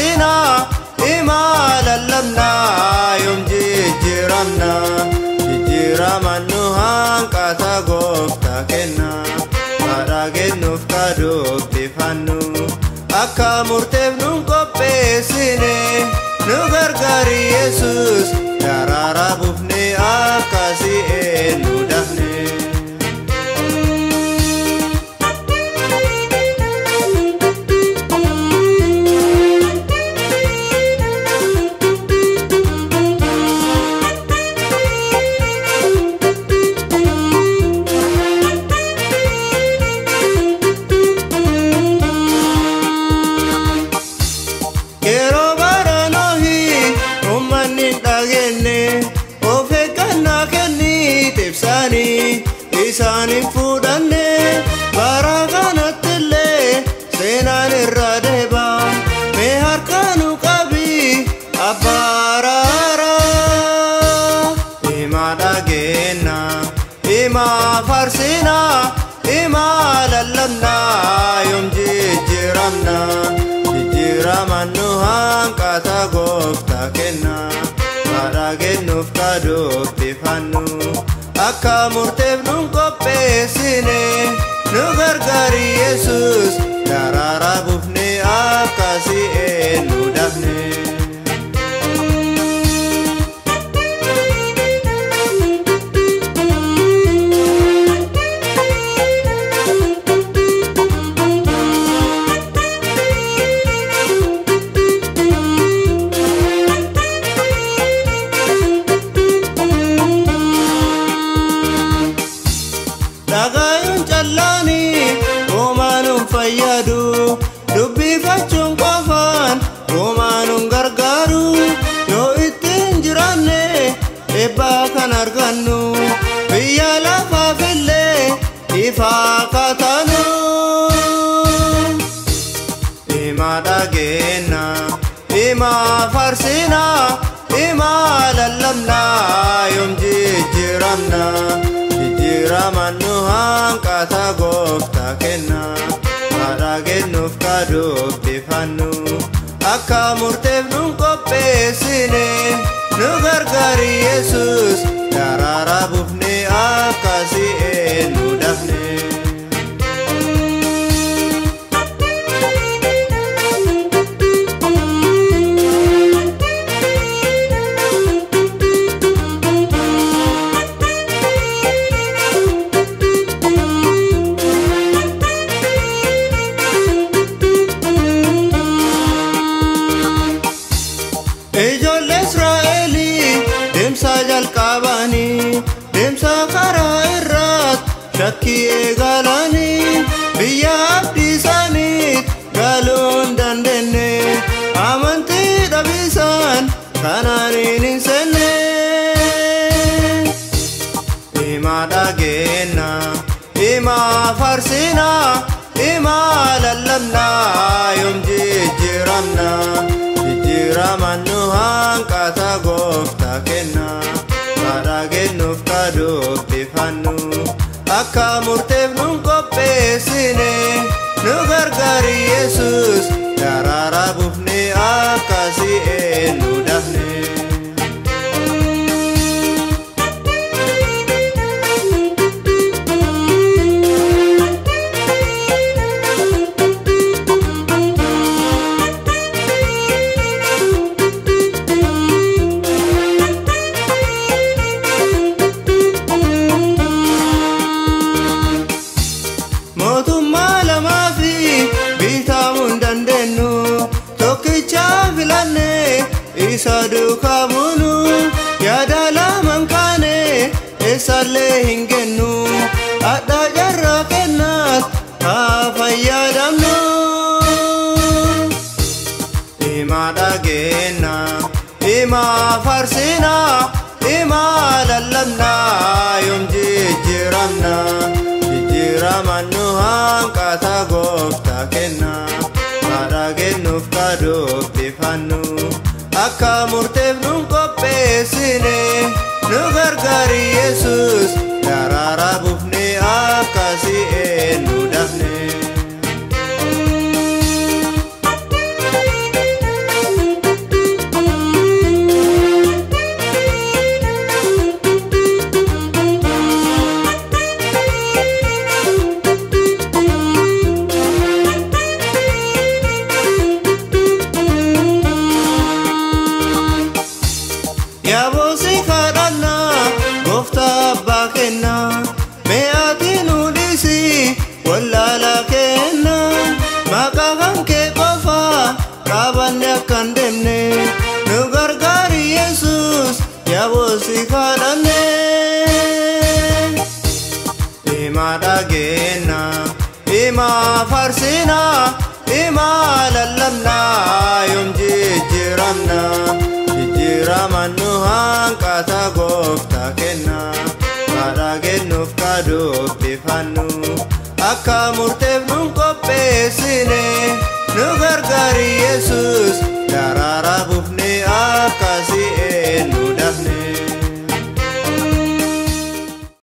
Farsina ima lallabna yoom jijjiiramna jijjiiraman nu hanqata gooftaa kenna kadhaa kennuuf kadubbifannu akka murteef nun qopheessine nu gargaari Yesuus daraara buufne akkasii eenyu dafne. Isaanin fuudhanne bara kanatti illee seenaan irra deeba mee harka nu qabi abbaaraara. Himaa dhageenna himaa farsina himaa lallabna yoom jijjiiramna jijjiiraman nu hanqata gooftaa kenna kadhaa kennuuf kadubbifannu. Akka murteef nun qopheessine nu gargaari Yesuus daraara buufne akkasii eenyu dafne. Dhagaayuun callaanii hoomaanuun fayyadu dubbifachuun qofaan hoomaanuun gargaaru yoo ittiin jiraanne eebbaa kan argannu biyya lafaafillee ifaa kaataanu. Himaa dhageenna himaa farsina himaa lallabna yoom jijjiiramna. Jijjiiraman nu hanqata gooftaa kenna kadhaa kennuuf kadubbifannu akka murteef nun qopheessine nu gargaari Yesuus daraara buufne akkasii eenyu dafne. Ijoollee Israa'elii deemsa jalqabanii deemsa karaa irratti shakkii eegalanii biyya abdii isaaniitti galuu hin dandeenye amantii dhabiisaan kanaaniin hin seenne. Himaa dhageenna himaa farsina himaa lallabna yoom jijjiiramna. Jijjiiraman nu hanqata gooftaa kenna kadhaa kennuuf kadubbifannu akka murteef nun qopheessine nu gargaari Yesuus daraara buufne akkasii eenyu dafne. Mootummaa lamaa fi bitamuu hin dandeenyu tokkicha filanne isa duukaa buunu yaada lamaan kaane eessallee hin gennu hadha jarra kennaas haa fayyadamnu. Himaa dhageenna himaa farsina himaa lallabna yoom jijjiiramna. Jijjiiraman nu hanqata gooftaa kenna kadhaa kennuuf kadubbifannu akka murteef nun qopheessine nu gargaari Yesuus daraara buufne akkasii eenyu dafne. Maqaa kan kee qofa qabanne akka hin deemne nu gargaari Yesuus yaaboo si kadhanne. Ima dhageenya, ima farsina, ima lallabna yoom jijjiiramna. Jijjiiraman nu hanqata gooftaa kenna. Kadhageennuuf kadubbifannu akka murteef nun qopheessine nu gargaari Yesuus daraara buufne